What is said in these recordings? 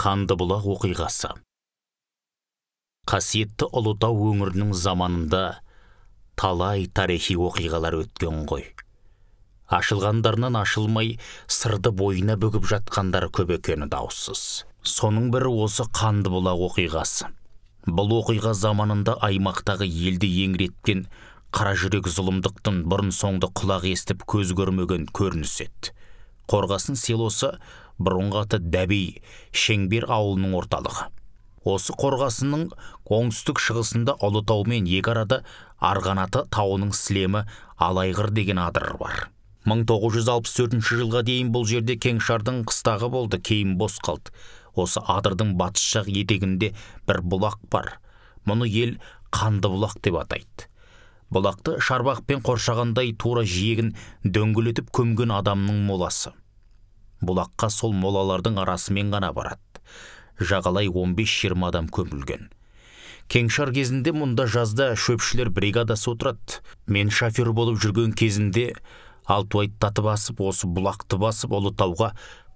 Қандыбұлақ оқиғасы. Қасиетті Ұлытау өңірінің заманында талай тарихи оқиғалар өткен ғой. Ашылғандарынан ашылмай, сырды бойына бүгіп жатқандары көп екені даусыз. Соның бірі осы Қандыбұлақ оқиғасы. Бұл оқиға заманында аймақтағы елді еңіреткен қара жүрек зұлымдықтың бұрын соңды құлақ естіп көз көрмеген көрініс еді. Қорғасын селосы бұрынғы аты Дәбей, Шеңбер ауылының орталығы. Осы Қорғасынның оңтүстік шығысында Ұлытаумен екі арада Арғанаты тауының сілемі Алайғыр деген адыр бар. 1964 жылға дейін бұл жерде кеңшардың қыстағы болды, кейін бос қалды. Осы адырдың батыс жақ етегінде бір бұлақ бар. Мұны ел Қандыбұлақ деп атайды. Бұлақты шарбақпен қоршағандай тура жиегін дөңгелетіп көмген адамның моласы. Бұлаққа сол молалардың арасымен ғана барады. Жағалай 15-20 адам көмілген. Кеңшар кезінде мұнда жазда шөпшілер бригадасы отырады. Мен шофер болып жүрген кезінде Алтуайттаты басып, осы бұлақты басып, Ұлытауға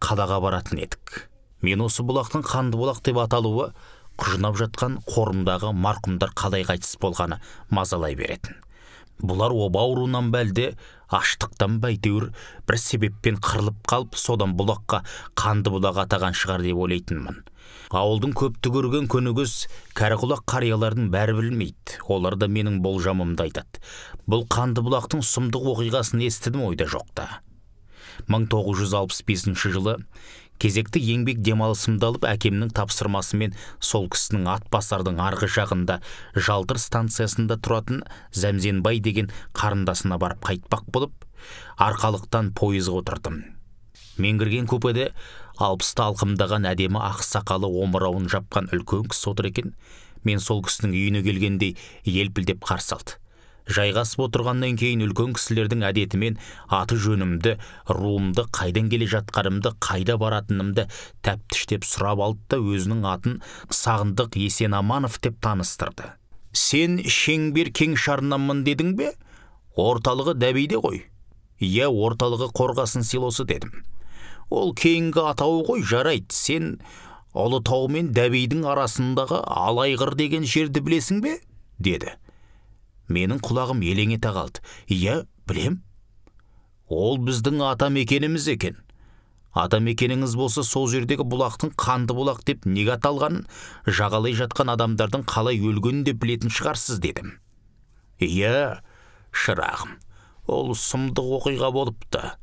қалаға баратын едік. Мен осы бұлақтың Қандыбұлақ деп аталуы құжынап жатқан қорымдағы марқұмдар қалай қайтыс болғаны мазалай беретін. Бұлар оба ауруынан ба әлде аштықтан ба, әйтеуір бір себеппен қырылып қалып, содан бұлаққа Қандыбұлақ атаған шығар деп ойлайтынмын. Ауылдың көпті көрген көнегөз кәріқұлақ қариялардың бәрі білмейді. Олар да менің болжамымды айтады. Бұл Қандыбұлақтың сұмдық оқиғасын естідім ойда жоқта. 1965 жылы кезекті еңбек демалысымды алып, әкемнің тапсырмасымен сол кісінің Атбасардың арғы жағында Жалтыр станциясында тұратын Зәмзенбай деген қарындасына барып қайтпақ болып, Арқалықтан пойызға отырдым. Мен кірген купеде 60-ты алқымдаған әдемі ақ сақалы омырауын жапқан үлкен кісі отыр екен. Мен сол кісінің үйіне келгендей елпілдеп қарсы алды. Жайғасып отырғаннан кейін үлкен кісілердің әдетімен аты жөнімді, руымды, қайдан келе жатқанымды, қайда баратынымды тәптіштеп сұрап алды да өзінің атын Сағындық Есенаманов деп таныстырды. Сен Шеңбер кеңшарынанмын дедің бе? Орталығы Дәбейде ғой. Иә, орталығы Қорғасын селосы дедім. Ол кейінгі атауы ғой, жарайды. Сен Ұлытау мен Дәбейдің арасындағы Алайғыр деген жерді білесің бе? Деді. Менің құлағым елең ете қалды. Иә, білем. Ол біздің ата мекеніміз екен. Ата мекеніңіз болса, сол жердегі бұлақтың Қандыбұлақ деп неге аталғанын, жағалай жатқан адамдардың қалай өлгенін де білетін шығарсыз дедім. Иә, шырағым, ол сұмдық оқиға болыпты.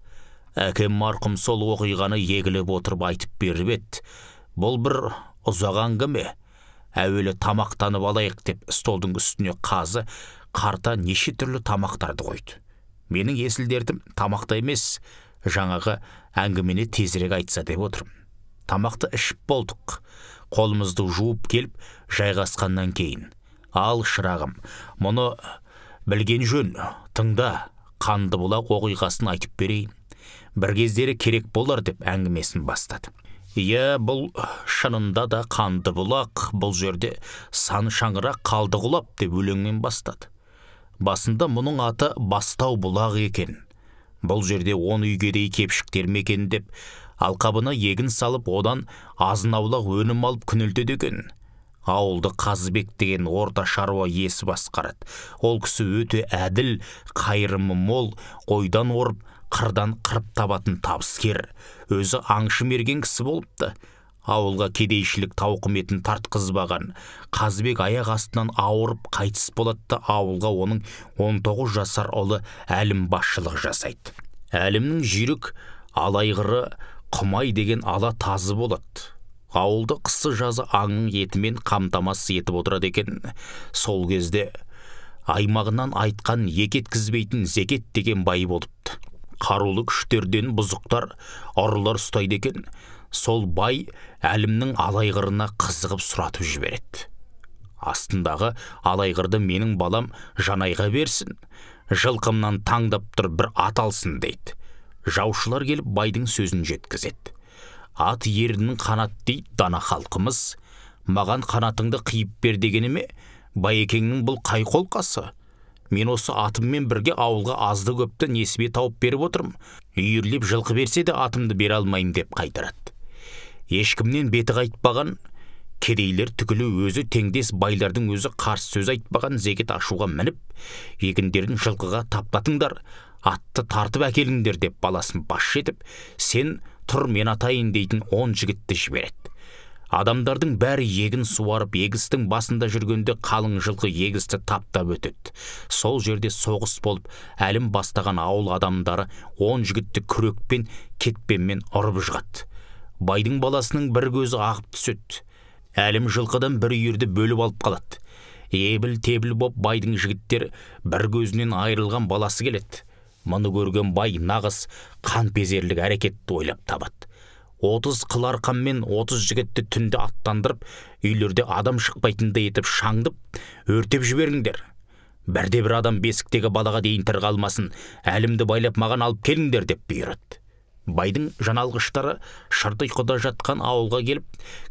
Әкем марқұм сол оқиғаны егіліп отырып айтып беріп еді. Бұл бір ұзақ әңгіме. Әуелі тамақтанып алайық деп столдың үстіне қазы, қарта неше түрлі тамақтарды қойды. Менің есіл дертім тамақта емес, жаңағы әңгімені тезірек айтса деп отырмын. Тамақты ішіп болдық. Қолымызды жуып келіп, жайғасқаннан кейін. Ал шырағым, мұны білген жөн, тыңда, Қандыбұлақ оқиғасын айтып берейін. Бір кездері керек болар деп әңгімесін бастады. Иә, бұл шынында да Қандыбұлақ, бұл жерде сан шаңырақ қалды құлап деп өлеңмен бастады. Басында мұның аты Бастау бұлақ екен. Бұл жерде 10 үйгедей кепшіктер мекендеп, алқабына егін салып, одан азын-аулақ өнім алып күнелтеді екен. Ауылды Қазыбек деген орта шаруа иесі басқарады. Ол кісі өте әділ, қайырымы мол, ойдан орып, қырдан қырып табатын табыскер. Өзі аңшы мерген кісі болыпты. Ауылға кедейшілік тауқыметін тартқызбаған. Қазыбек аяқ астынан ауырып қайтыс болады да, ауылға оның 19 жасар ұлы Әлім басшылық жасайды. Әлімнің жүйрік алайғыры Құмай деген ала тазы болады. Ауылды қысы жазы аңның етімен қамтамасыз етіп отырады екен. Сол кезде аймағынан айтқан екі еткізбейтін Зекет деген бай болыпты. Қарулы күштерден бұзықтар, ұрылар ұстайды екен. Сол бай Әлімнің алайғырына қызығып сұратып жібереді. Астындағы алайғырды менің балам Жанайға берсін, жылқымнан таңдап тұр бір ат алсын дейді. Жаушылар келіп байдың сөзін жеткізеді. Ат ерінің қанат дейді дана халқымыз. Маған қанатыңды қиып бер дегеніме, байекеңнің бұл қай қолқасы? Мен осы атыммен бірге ауылға азды көпті несібе тауып беріп отырмын. Үйірлеп жылқы берсе де атымды бере алмаймын деп қайтарады. Ешкімнен беті қайтпаған, кедейлер түгілі өзі теңдес байлардың өзі қарсы сөз айтпаған Зекет ашуға мініп, егіндерін жылқыға таптатыңдар, атты тартып әкеліңдер деп баласын басшы етіп, сен тұр мен атайын дейтін 10 жігітті жібереді. Адамдардың бәрі егін суарып, егістің басында жүргенде қалың жылқы егісті таптап өтеді. Сол жерде соғыс болып, Әлім бастаған ауыл адамдары 10 жігітті күрекпен, кетпенмен ұрып жығады. Байдың баласының бір көзі ағып түседі. Әлім жылқыдан бір үйірді бөліп алып қалады. Ебіл-тебіл боп байдың жігіттері бір көзінен айырылған баласы келеді. Мұны көрген бай нағыз қанпезерлік әрекетті ойлап табады. 30 қыл арқанмен 30 жігітті түнде аттандырып, үйлерде адам шықпайтындай етіп шаңдып, өртеп жіберіңдер. Бірде бір адам бесіктегі балаға дейін тірі қалмасын, Әлімді байлап маған алып келіңдер деп бұйырады. Байдың жаналғыштары шырт ұйқыда жатқан ауылға келіп,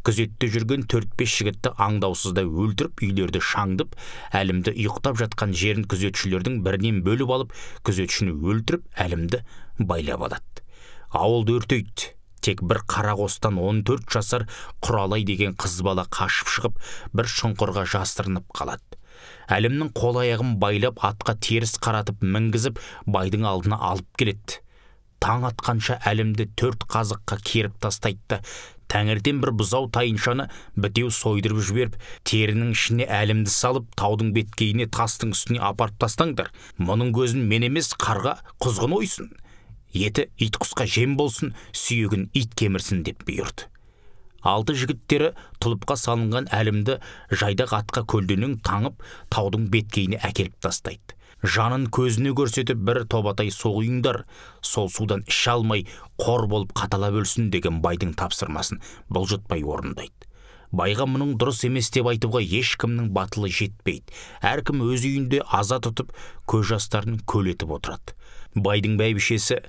күзетте жүрген 4-5 жігітті аңдаусызда өлтіріп, үйлерді шаңдып, Әлімді ұйықтап жатқан жерін күзетшілердің бірінен бөліп алып, күзетшіні өлтіріп, Әлімді байлап алады. Ауылды өртейді. Тек бір қара қостан 14 жасар Құралай деген қыз бала қашып шығып, бір шұңқырға жасырынып қалады. Әлімнің қол аяғын байлап, атқа теріс қаратып мінгізіп, байдың алдына алып келеді. Таң атқанша Әлімді 4 қазыққа керіп тастайды. Таңертең бір бұзау тайыншаны бітеу сойдырып жіберіп, терінің ішіне Әлімді салып, таудың беткейіне тастың үстіне апарып тастаңдар. Мұның көзін мен емес, қарға құзғын ойсын. Еті ит құсқа жем болсын, сүйегін ит кемірсін деп бұйырды. 6 жігіттері тұлыпқа салынған Әлімді жайдақ атқа көлденең таңып, таудың беткейіне әкеліп тастайды. Жанын көзіне көрсетіп бір тобатай су құйыңдар, сол судан іше алмай қор болып қаталап өлсін деген байдың тапсырмасын бұлжытпай орындайды. Байға мұның дұрыс емес деп айтуға ешкімнің батылы жетпейді. Әркім өз үйінде аза тұтып, көз жастарын көл етіп отырады. Байдың бәйбішесі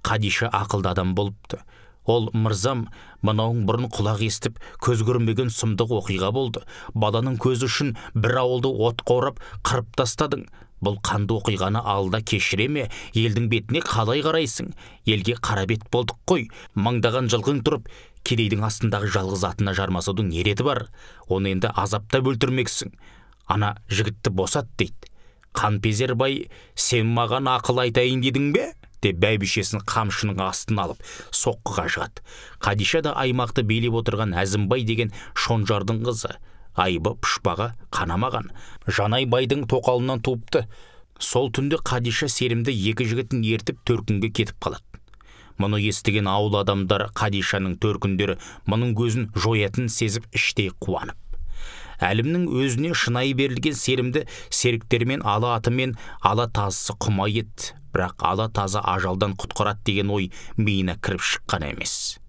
Қадиша ақылды адам болыпты. Ол: мырзам, мынауың бұрын құлақ естіп, көз көрмеген сұмдық оқиға болды. Баланың көзі үшін бір ауылды отқа орап, қырып тастадың. Бұл қанды оқиғаны алда кешіре ме? Елдің бетіне қалай қарайсың? Елге қара бет болдық қой. Мыңдаған жылқың тұрып, кедейдің астындағы жалғыз атына жармасудың не реті бар? Оны енді азаптап өлтірмексің. Ана жігітті босат дейді. Қанпезер бай, сен маған ақыл айтайын дедің бе? Деп бәйбішесін қамшының астына алып, соққыға жығады. Қадиша да аймақты билеп отырған Әзімбай деген шонжардың қызы. Айыбы пұшпаға қанамаған. Жанай байдың тоқалынан туыпты. Сол түнде Қадиша Серімді 2 жігітін ертіп төркінге кетіп қалады. Мұны естіген ауыл адамдар Қадишаның төркіндері мұның көзін жоятын сезіп іштей қуанып. Әлімнің өзіне шынайы берілген Серімді серіктерімен ала атымен ала тазысы құмай ет. Бірақ ала тазы ажалдан құтқарады деген ой миына кіріп шыққан емес.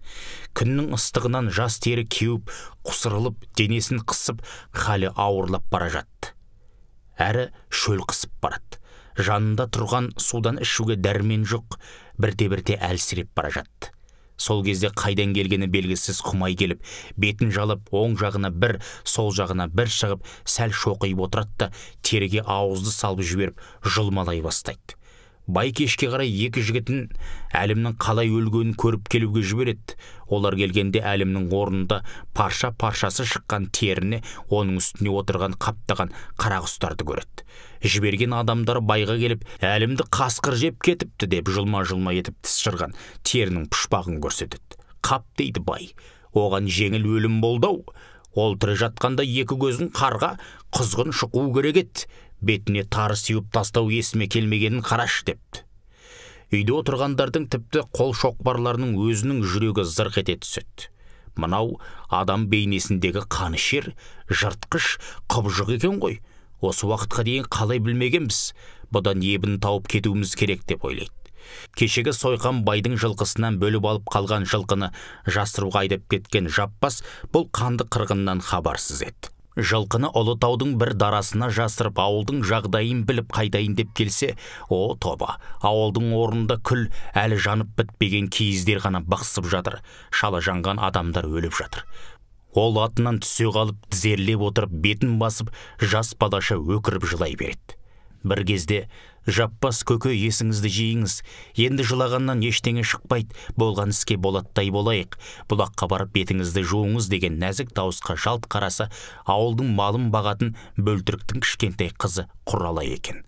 Күннің ыстығынан жас тері кеуіп, қусырылып, денесін қысып, халі ауырлап бара жатты. Әрі шөл қысып барады. Жанында тұрған судан ішуге дәрмен жоқ, бірте-бірте әлсіреп бара жатты. Сол кезде қайдан келгені белгісіз құмай келіп, бетін жалып, оң жағына бір, сол жағына бір шығып, сәл шоқиып отырады да, теріге ауызды салып жіберіп, жұлмалай бастайды. Бай кешке қарай 2 жігітін Әлімнің қалай өлгенін көріп келуге жібереді. Олар келгенде Әлімнің орнында парша-паршасы шыққан теріне, оның үстіне отырған қаптаған қара құстарды көреді. Жіберген адамдар байға келіп, Әлімді қасқыр жеп кетіпті деп жұлма-жұлма етіп тіс жырған терінің пұшпағын көрсетеді. Қап дейді бай, оған жеңіл өлім болды-ау. Ол тірі жатқанда 2 көзін қарға құзғын шұқу керек еді. Бетіне тары сеуіп тастау есіме келмегенін қараш депті. Үйде отырғандардың тіпті қол шоқпарларының өзінің жүрегі зырқ ете түседі. Мынау адам бейнесіндегі қанішер, жыртқыш, құбыжық екен ғой. Осы уақытқа дейін қалай білмегенбіз, бұдан ебін тауып кетуіміз керек деп ойлайды. Кешегі сойқан байдың жылқысынан бөліп алып қалған жылқыны жасыруға айдап кеткен Жаппас бұл қанды қырғыннан хабарсыз еді. Жылқыны Ұлытаудың бір дарасына жасырып, ауылдың жағдайын біліп қайтайын деп келсе, о тоба, ауылдың орнында күл әлі жанып бітпеген киіздер ғана бықсып жатыр, шала жанған адамдар өліп жатыр. Ол атынан түсе қалып, тізерлеп отырып, бетін басып, жас балаша өкіріп жылай береді. Бір кезде Жаппас көке, есіңізді жиыңыз, енді жылағаннан ештеңе шықпайды, болған іске болаттай болайық, бұлаққа барып бетіңізді жуыңыз деген нәзік дауысқа жалт қараса, ауылдың малын бағатын Бөлтіріктің кішкентай қызы Құралай екен.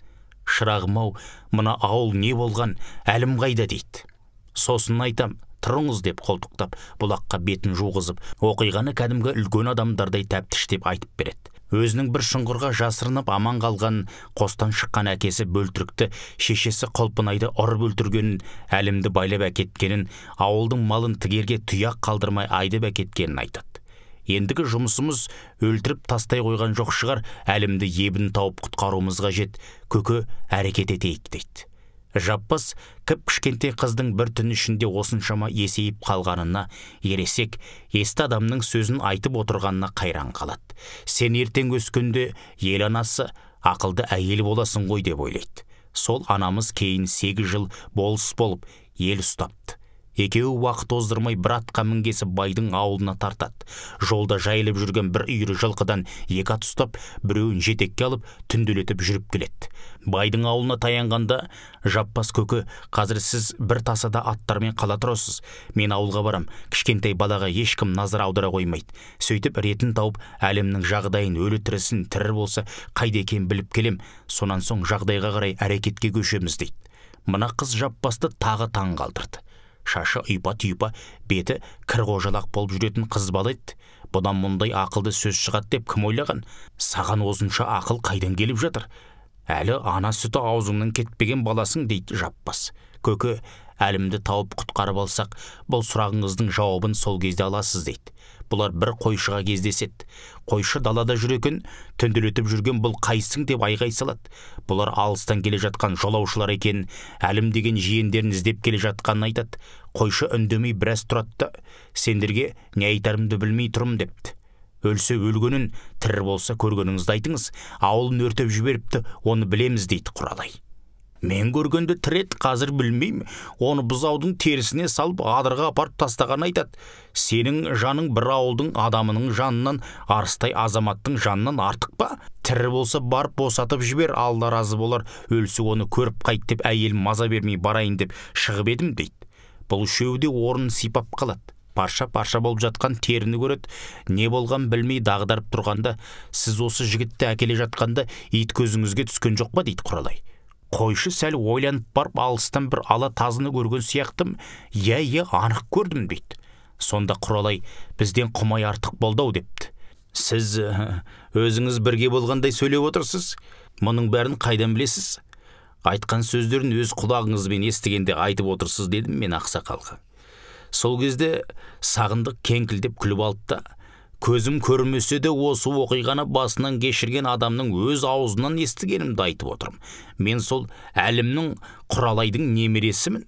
Шырағым-ау, мына ауыл не болған, әлім қайда дейді. Сосын айтам, тұрыңыз деп қолтықтап, бұлаққа бетін жуғызып, оқиғаны кәдімгі үлкен адамдардай тәптіштеп айтып береді. Өзінің бір шұңқырға жасырынып аман қалған қостан шыққан әкесі Бөлтірікті, шешесі Құлпынайды ұрып өлтіргенін, Әлімді байлап әкеткенін, ауылдың малын тігерге тұяқ қалдырмай айдап әкеткенін айтады. Ендігі жұмысымыз өлтіріп тастай қойған жоқ шығар, Әлімді ебін тауып құтқаруымыз қажет, көке, әрекет етейік дейді. Жаппас кіп-кішкентай қыздың бір түн ішінде осыншама есейіп қалғанына, ересек, есті адамның сөзін айтып отырғанына қайран қалады. Сен ертең өскенде ел анасы, ақылды әйел боласың ғой деп ойлайды. Сол анамыз кейін 8 жыл болыс болып ел ұстапты. Екеуі уақыт оздырмай бір атқа мінгесіп байдың ауылына тартады. Жолда жайылып жүрген бір үйірі жылқыдан 2 ат ұстап, біреуін жетекке алып, түнделетіп жүріп келеді. Байдың ауылына таянғанда, Жаппас көке, қазір сіз бір тасада аттармен қала тұрасыз. Мен ауылға барам, кішкентай балаға ешкім назар аудара қоймайды. Сөйтіп ретін тауып, Әлімнің жағдайын, өлі тірісін, тірі болса қайда екенін біліп келем. Сонан соң жағдайға қарай әрекетке көшеміз дейді. Мына қыз Жаппасты тағы таң қалдырды. Шашы ұйпа-тұйпа, беті кір қожалақ болып жүретін қыз бала еді. Бұдан мұндай ақылды сөз шығады деп кім ойлаған? Саған осынша ақыл қайдан келіп жатыр? Әлі ана сүті аузыңнан кетпеген баласың дейді Жаппас. Көке, Әлімді тауып құтқарып алсақ, бұл сұрағыңыздың жауабын сол кезде аласыз дейді. Бұлар бір қойшыға кездеседі. Қойшы далада жүр екен, түнделетіп жүрген бұл қайсың деп айғай салады. Бұлар алыстан келе жатқан жолаушылар екен, Әлім деген жиендерін іздеп келе жатқанын айтады. Қойшы үндемей біраз тұрады да, сендерге не айтарымды білмей тұрмын депті. Өлсе өлгенін, тірі болса көргеніңізді айтыңыз, ауылын өртеп жіберіпті, оны білеміз дейді Құралай. Мен көргенді тірі еді, қазір білмеймін. Оны бұзаудың терісіне салып адырға апарып тастаған айтады. Сенің жаның бір ауылдың адамының жанынан, арыстай азаматтың жанынан артық па? Тірі болса барып босатып жібер, Алла разы болар, өлсе оны көріп қайт деп әйелім маза бермей барайын деп шығып едім дейді. Бұл үшеуі де орнын сипап қалады. Парша-парша болып жатқан теріні көреді. Не болған білмей дағдарып тұрғанда, сіз осы жігітті әкеле жатқанда ит көзіңізге түскен жоқ па дейді Құралай. Қойшы сәл ойланып барып алыстан бір ала тазыны көрген сияқтым. Иә, иә, анық көрдім дейді. Сонда Құралай бізден құмай артық болды-ау депті. Сіз өзіңіз бірге болғандай сөйлеп отырсыз. Мұның бәрін қайдан білесіз? Айтқан сөздерін өз құлағыңызбен естігенде айтып отырсыз дедім мен ақсақалға. Сол кезде Сағындық кеңкілдеп күліп алды да, көзім көрмесе де осы оқиғаны басынан кешірген адамның өз аузынан естігенімді айтып отырмын. Мен сол Әлімнің Құралайдың немересімін.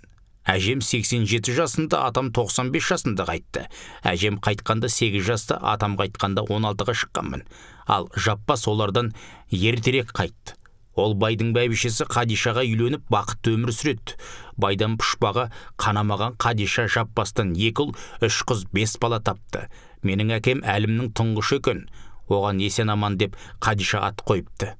Әжем 87 жасында, атам 95 жасында қайтты. Әжем қайтқанда 8 жаста, атам қайтқанда 16-ға шыққанмын. Ал Жаппас олардан ертерек қайтты. Ол байдың бәйбішесі Қадишаға үйленіп бақытты өмір сүреді. Байдан пұшпаға қанамаған Қадиша Жаппастан 2 ұл, 3 қыз, 5 бала тапты. Менің әкем Әлімнің тұңғышы екен. Оған Есен-Аман деп Қадиша ат қойыпты.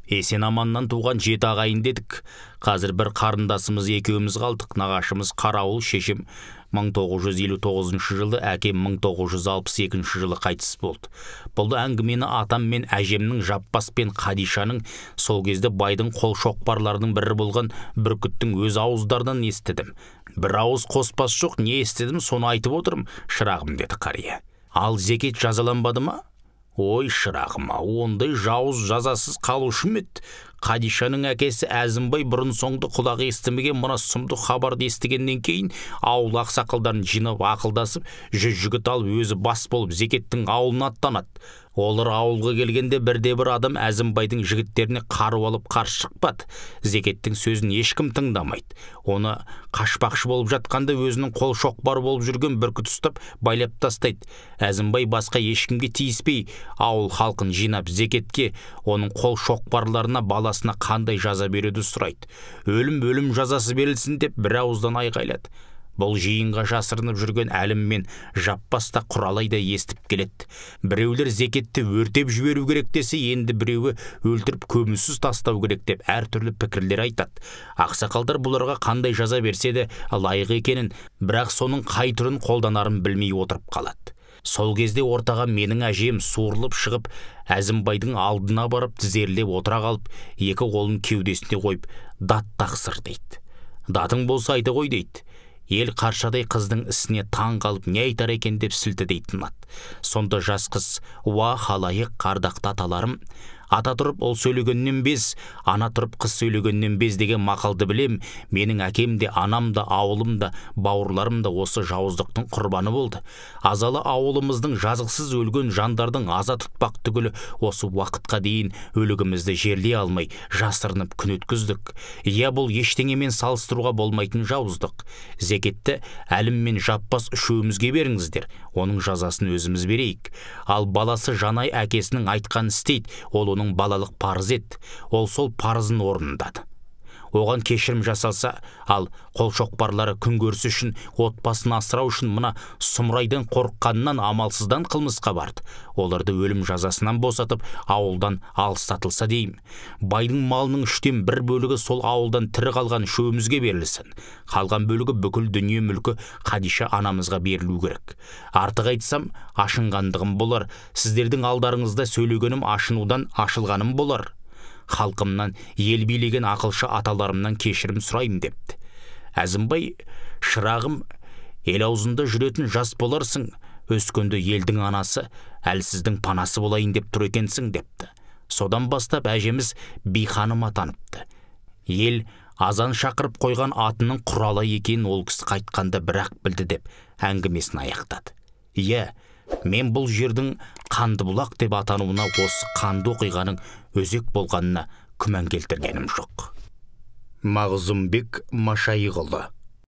Есен-Аманнан туған 7 ағайын дедік. Қазір бір қарындасымыз екеуміз қалдық. Нағашымыз Қарауыл, шешем 1959 жылы, әкем 1962 жылы қайтыс болды. Бұл әңгімені атам мен әжемнің Жаппас пен Қадишаның сол кезде байдың қол шоқпарларының бірі болған Бүркіттің өз ауыздарынан естідім. Бір ауыз қоспас жоқ, не естідім, соны айтып отырмын, шырағым деді қария. Ал Зекет жазаланбады ма? Ой, шырағым, ондай жауыз жазасыз қалушы ма еді? Қадишаның әкесі Әзімбай бұрын соңды құлағы естімеген мына сұмдық хабарды естігеннен кейін ауыл ақсақалдарын жинап ақылдасып, 100 жігіт алып өзі бас болып Зекеттің ауылына аттанады. Олар ауылға келгенде бірде-бір адам Әзімбайдың жігіттеріне қару алып қарсы шықпады. Зекеттің сөзін ешкім тыңдамайды. Оны қашпақшы болып жатқанда өзінің қол шоқпары болып жүрген бүркіт ұстап байлап тастайды. Әзімбай басқа ешкімге тиіспей ауыл халқын жинап Зекетке, оның қол шоқпарларына, баласына қандай жаза беруді сұрайды. Өлім өлім жазасы берілсін деп бір ауыздан айғайлады. Бұл жиынға жасырынып жүрген Әлім мен Жаппас та Құралай да естіп келеді. Біреулер зекетті өртеп жіберу керек десе, енді біреуі өлтіріп көмусіз тастау керек деп әртүрлі пікірлер айтады. Ақсақалдар бұларға қандай жаза берсе де лайық екенін, бірақ соның қай түрін қолданарын білмей отырып қалады. Сол кезде ортаға менің әжем суырылып шығып, Әзімбайдың алдына барып тізерлеп отыра қалып, екі қолын кеудесіне қойып, дат тақсыр дейді. Датың болса айта қой дейді. Ел қаршадай қыздың ісіне таң қалып не айтар екен деп сілтідей тынады. Сонда жас қыз: «Уа халайық, ардақты аталарым, ата тұрып ұл сөйлегеннен без, ана тұрып қыз сөйлегеннен без деген мақалды білем. Менің әкем де, анам да, ауылым да, бауырларым да осы жауыздықтың құрбаны болды. Азалы ауылымыздың жазықсыз өлген жандардың аза тұтпақ түгілі осы уақытқа дейін өлігімізді жерлей алмай жасырынып күн өткіздік. Иә, бұл ештеңемен салыстыруға болмайтын жауыздық. Зекетті Әлім мен Жаппас үшеумізге беріңіздер, оның жазасын өзіміз берейік. Ал баласы Жанай әкесінің айтқанын істейді, ол оның балалық парызы еді. Ол сол парызын орындады. Оған кешірім жасалса, ал қолшоқпарлары күнкөрісі үшін, отбасын асырау үшін мына сұмырайдан қорыққаннан амалсыздан қылмысқа барды. Оларды өлім жазасынан босатып, ауылдан алыстатылса деймін. Байдың малының 1/3 бөлігі сол ауылдан тірі қалған үшеумізге берілсін. Қалған бөлігі бүкіл дүние мүлкі Қадиша анамызға берілу керек. Артық айтсам, ашынғандығым болар. Сіздердің алдарыңызда сөйлегенім ашынудан ашылғаным болар. Халқымнан, ел билеген ақылшы аталарымнан кешірім сұраймын депті. Әзімбай: «Шырағым, ел аузында жүретін жас боларсың, өскенде елдің анасы, әлсіздің панасы болайын деп тұр екенсің» депті. Содан бастап әжеміз Биханым атаныпты. Ел азан шақырып қойған атының Құралай екенін ол кісі қайтқанда бірақ білді деп әңгімесін аяқтады. Иә, мен бұл жердің Қандыбұлақ деп атануына осы қанды оқиғаның өзек болғанына күмән келтіргенім жоқ. Мағзұмбек Машайықұлы.